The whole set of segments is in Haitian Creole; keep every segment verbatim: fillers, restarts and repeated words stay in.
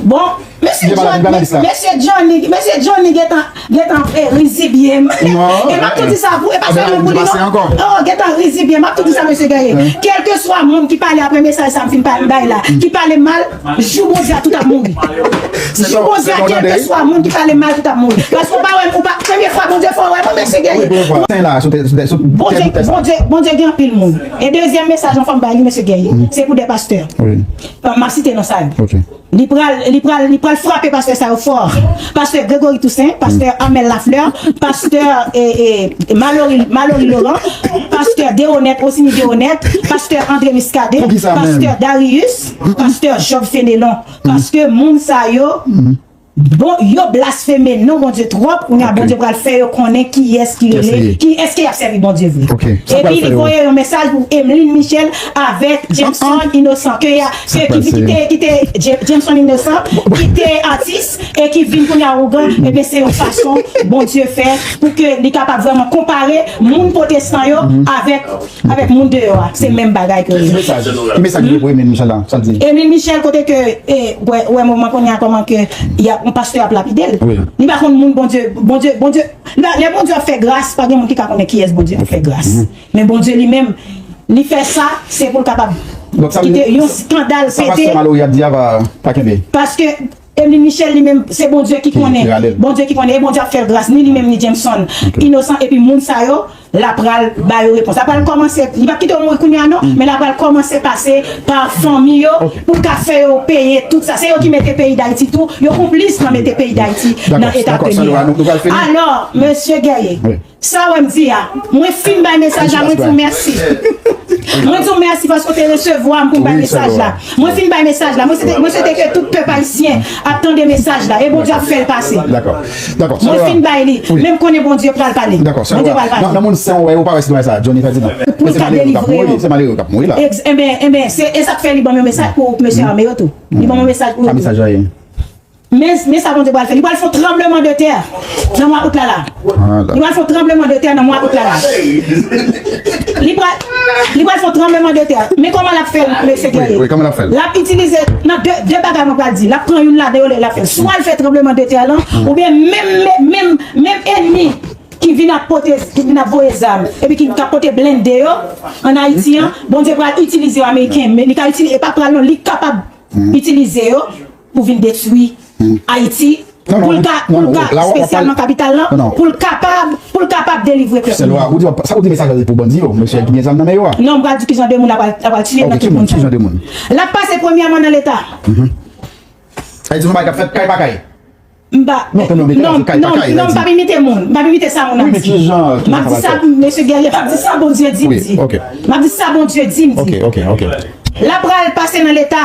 Bon, mesye Johnny, mesye Johnny gentan gentan rizibye m. E m ap tou di sa pou, e pa sèlman pou li non. Oh, gentan rizibye m, m ap tou di sa, mesye Guerrier. Kèlkeswa moun ki pale apre mesaj sa m fin bay la, ki pale mal, jou Bondye a tout ap mouri. Jou Bondye a, kèlkeswa moun ki pale mal, tout ap mouri. Paske ou pa wè, ou pa, premye fwa Bondye fè w wè mwen, mesye Guerrier. Bondye, Bondye, Bondye gen anpil moun. E dezyèm mesaj mwen fò m bay li, mesye Guerrier, se pou de pastè. M ap site non sa yo. Li pral, li pral, li pral frape pastè sa yo fò. Pastè Gregory Toussaint, pastè Armel Lafleur, pastè e, e, Malory, Malory Laurent, pastè Deronette, Osini Deronette, pastè André Muscadin, pastè Darius, pastè Job Fenelon. Paske moun sa yo, bon, yo blasfeme non Bondye twòp, kounye a Bondye pral fè yo konnen kiyès ki rele, kiyès ki ap sèvi Bondye vre. Epi li voye yon mesaj pou Emeline Michel avèk Jameson Innocent, ke, ke ki, ki te, ki te, Jameson Innocent, ki te atis e ki vin kounye a ougan, ebyen se yon fason Bondye fè pou ke li kapab vrèman konpare moun pwotestan yo avèk avèk moun deyò a, se menm bagay ke yo ye. Ki mesaj, ki mesaj li pou Emeline Michel la, sa l di? Emeline Michel, kote ke, e, wè, wè moman kounye a kòman ke y ap, yon pastè ap lapide l. Li pa konn moun Bondye, Bondye, Bondye, lè, lè Bondye ap fè gras, pa gen moun ki ka konnen kiyès Bondye ap fè gras. Men Bondye li menm, li fè sa, se pou l kapab kite yon eskandal pete. Sa pastè Malory ap di a pa, pa kenbe. Paske Emeline Michel li menm, se Bondye ki konnen. Bondye ki konnen, e Bondye ap fè l gras, ni li menm, ni Jameson Innocent, epi moun sa yo, l ap pral ba yo repons. L ap pral kòmanse, li p ap kite yo mouri kounye a non, men l ap pral kòmanse pase pa fanmi yo, pou l ka fè yo peye tout sa. Se yo ki mete peyi Dayiti tou, yo konplis nan mete peyi Dayiti nan eta ke li ye a. Alò, mesye Guerrier, sa w wè m di a, mwen fin bay mesaj la, mwen di w mèsi. Mwen di w mèsi paske w te resevwa m pou m bay mesaj la. Mwen fin bay mesaj la. Mwen swete, mwen swete ke tout pèp ayisyen ap tande mesaj la. E Bondye ap fè l pase. Mwen fin bay li. Men m konnen Bondye pral pale. Bondye pral pale. Nan, nan moun sen w wè, ou pa wè sitwayen sa, Johnny Ferdinand. Pou l ka delivre yo. Se malere k ap mouri la. Enben, enben, se, e sa k fè li ban m yon mesaj pou mesye ame yo tou. Li ban m yon mesaj pou yo tou. Men, men sa Bondye pral fè. Li pral fè yon tranbleman de tè nan mwa out la la. Li pral fè yon tranbleman de tè nan mwa out la la. Li pral, li pral fè yon tranbleman de tè. Men kòman l ap fè l, mesye Guerrier? L ap itilize, nan de, de bagay mwen pral di. L ap pran youn ladan yo, l ap fè l. Swa l fè tranbleman de tè lan, oubyen menm, menm, menm, menm ènmi ki vin ap pote, ki vin ap voye zam, epi ki, k ap pote blende yo ann Ayiti an, Bondye pral itilize yo, Ameriken, men li ka itilize, e pa pral non, li kapab itilize yo pou vin detwi Ayiti, pou l ka, pou l ka, espesyalman kapital lan, pou l kapab, pou l kapab delivre pèp li. Ou di, sa ou di mesaj la pou bandi yo, mesye ki gen zam nan men yo a? Non, m pral di kijan de moun l ap, l ap tiye nan tout moun sa. L ap pase premyèman nan Leta. Sa vle di yon bagay k ap fèt kay pa kay. M pa, non, non, non, m p ap imite moun. M p ap imite sa moun ap di. M ap di sa, mesye Guerrier, m ap di sa Bondye di m di. M ap di sa Bondye di m di. L ap pral pase nan Leta.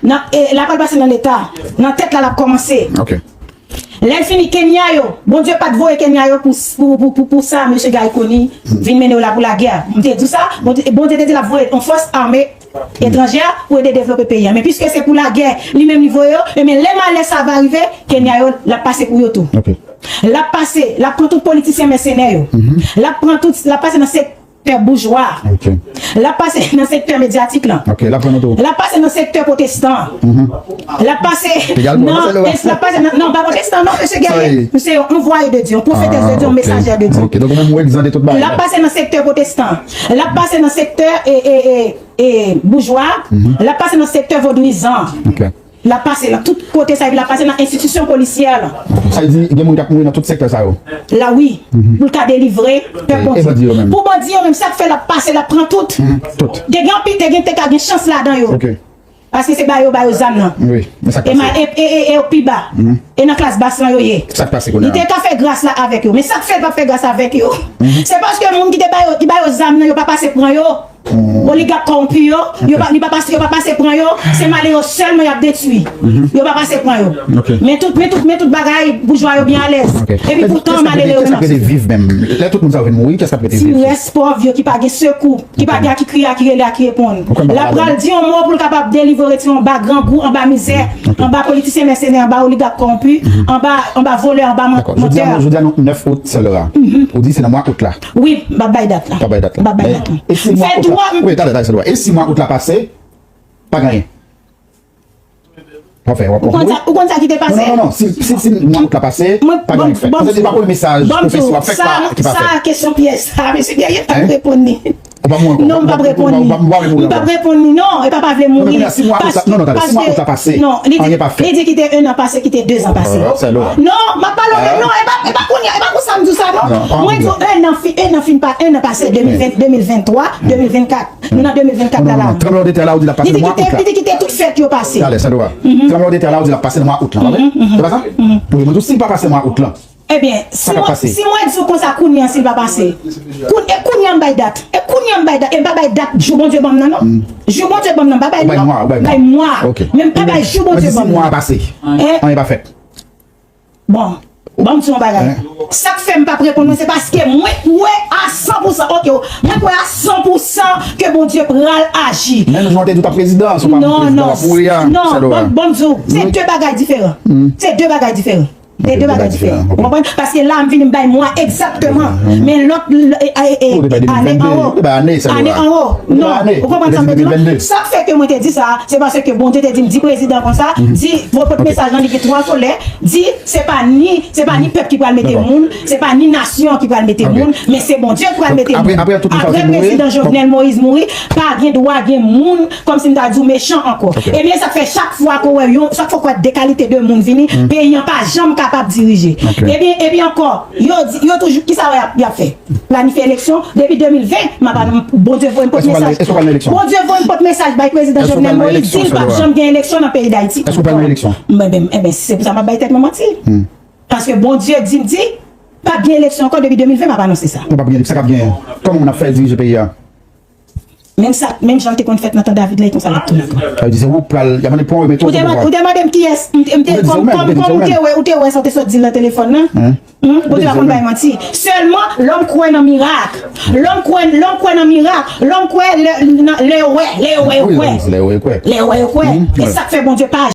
Nan, e, l ap pral pase nan Leta. Nan tèt la, l ap kòmanse. Lè l fini, Kenya yo, Bondye pa t voye Kenya yo pou, pou, pou, pou, pou sa, mesye Guy Conille vin mennen yo la pou lagè. M te di w sa, Bondye, Bondye te di l ap voye yon fòs ame etranjè pou ede devlope peyi a. Men piske se pou lagè li menm li voye yo, ebyen lè malè sa va rive, Kenya yo, l ap pase pou yo tou. L ap pase, l ap pran tout politisyen mèsenè yo. L ap pran tout, l ap pase nan sektè boujwa. L ap pase nan sektè medyatik lan. L ap pase nan sektè pwotestan. L ap pase nan, l ap pase nan, non, pa pwotestan, non, mesye Guerrier. Se yon anvwaye de Dye, yon pwofetès de Dye, yon mesajè de Dye. L ap pase nan sektè pwotestan. L ap pase nan sektè, e, e, e, e boujwa, l ap pase nan sektè vodouyizan. L ap pase nan tout kote sa, epi l ap pase nan enstitisyon polisyè lan. Sa vle di, gen moun k ap mouri nan tout sektè sa yo? La, wi. Pou l ka delivre pèp Bondye. Pou bandi yo menm, sa k fè l ap pase, l ap pran tout. Te gen anpil, te gen, te ka gen chans ladan yo. Paske se ba yo, ba yo zam nan. E, e, e, e yo pi ba. E nan klas bas lan yo ye. Li te ka fè gras la avèk yo. Men sa k fè l p ap fè gras avèk yo, se paske moun ki te ba yo, ki ba yo zam nan, yo pa pase pran yo. Oligak kòwonpi yo, yo pa, li pa pase, yo pa pase pran yo, se male yo sèlman y ap detwi. Yo pa pase pran yo. Men tout, men tout, men tout bagay, boujwa yo byen alèz. Epi poutan, malere yo menm ap soufri. Kès k ap rete viv menm? Lè tout moun sa yo vin mouri, kès k ap rete viv? Ti rès pòv yo ki pa gen sekou, ki pa gen a ki kriye, a ki rele, a ki reponn. L ap pral di yon mo pou l kapab delivre, retire anba grangou, anba mizè, anba politisyen mèsenè, anba oligak kòwonpi, anba, anba vòlè, anba mantè. Jodi a, jodi a nou nèf out, sè Laura. Ou di se nan mwa out la. Wi, m ap bay dat la. M ap bay dat la. M ap bay dat la. E si mwa out la, wi, talè, talè, sè Laura. E si mwa out la pase, pa gen anyen. W ap fè, w ap mouri. Ou konn sa ki te pase? Non, non, non, non. Si, si, si mwa out la pase, pa gen anyen k fèt. Paske se pa premye mesaj pwofesè a fè ki pa fèt. Sa kesyon pyès sa, mesye Guerrier, m p ap reponn li. Ou pa mouri ankò. Non, m p ap reponn li. M p ap reponn li, non, e pa pa vle mouri. Non, men kounye a, si mwa out la, non, non, tande, si mwa out la pase, anyen pa fèt. Non, li di ki te en an pase, ki te de zan pase. Non, m ap pale w, non, e pa, e pa kounye a, e pa konsa m di w sa, non. Mwen di w, en an fin, en an fin pa, en an pase, de mil ven, de mil venntwa, de mil vennkat. Nou nan de mil vennkat la la. Non, non, non. Tranblemanntè la, ou di l ap pase nan mwa out la. Li di ki te tout fèt yo pase. Talè, Sandra. Tranblemanntè la, ou di l ap pase nan mwa out la, pa vre? Se pa sa? Wi, mwen di w, si l pa pase nan mwa out la, ebyen, si mwen di w konsa kounye a, si l pa pase, koun-, e kounye a m bay dat. E kounye a m bay dat. E m pa bay dat jou Bondye ban m nan, non. Jou Bondye ban m nan, m pa bay non. Ou bay mwa, ou bay mwa. Bay mwa. Ok. Men m pa bay jou Bondye ban m nan. Mwen di si mwa a pase, anyen pa fèt. Bon, ban m di w yon bagay. Sa k fè m p ap reponn mwen, se paske mwen kwè a san pou san, ok, mwen kwè a san pou san ke Bondye pral aji. Menm jan w te di w t ap prezidan, si w pa vin prezidan, w ap mouri a, non, Sandra. Ban, ban m di w, se de bagay diferan. Se de bagay diferan. Se de bagay diferan. Ou konprann? Paske la, m vini, m bay mwa egzakteman. Men lòt, l-, e, e, e, ane anwo. Ane anwo. Non, ou konprann sa m vle di w? Sa k fè ke mwen te di sa, se paske Bondye te di m, di prezidan konsa, di, voye pot mesaj lan, li gen twa volè, di, se pa ni, se pa ni pèp ki pral mete moun, se pa ni nasyon ki pral mete moun, men se Bondye ki pral mete moun. Apre prezidan Jovenel Moïse mouri, pa gen dwa gen moun, kòmsi m ta di w, mechan ankò. Ebyen, sa k fè chak fwa ke w wè yon, chak fwa w wè de kalite de moun vini, peyi an pa janm kapab dirije. Ebyen, epi ankò, yo di, yo toujou, kisa y ap, y ap fè? Planifye eleksyon. Depi de mil ven, m ap ann-, Bondye voye m pot mesaj. Bondye voye m pot mesaj bay prezidan Jovenel Moïse, di l p ap janm gen eleksyon nan peyi Dayiti. Èske w pral nan eleksyon? Ebyen, ebyen, si se pou sa, m ap bay tèt mwen manti. Paske Bondye di m, di, p ap gen eleksyon ankò depi de mil ven, m ap anonse sa. Ou p ap gen, sa k ap genyen? Kòman moun ap fè dirije peyi a? Menm sa, menm jan l te konn fèt nan tan David la, e konsa l ap tounen ankò. Sa vle di se ou k pral, y ap mande pran ou, mete ou sou pouvwa. Ou te mande m kiyès, m te, m te, kòm, kòm, kòm ou te wè, ou te wè sa w te sot di l nan telefòn nan. Bondye pa konn bay manti. Sèlman, lòm kwè nan mirak. Lòm kwè, lòm kwè nan mirak. Lòm kwè lè, nan, lè yo wè, lè yo wè, yo kwè. Lè yo wè, yo kwè. E sa k fè Bondye pa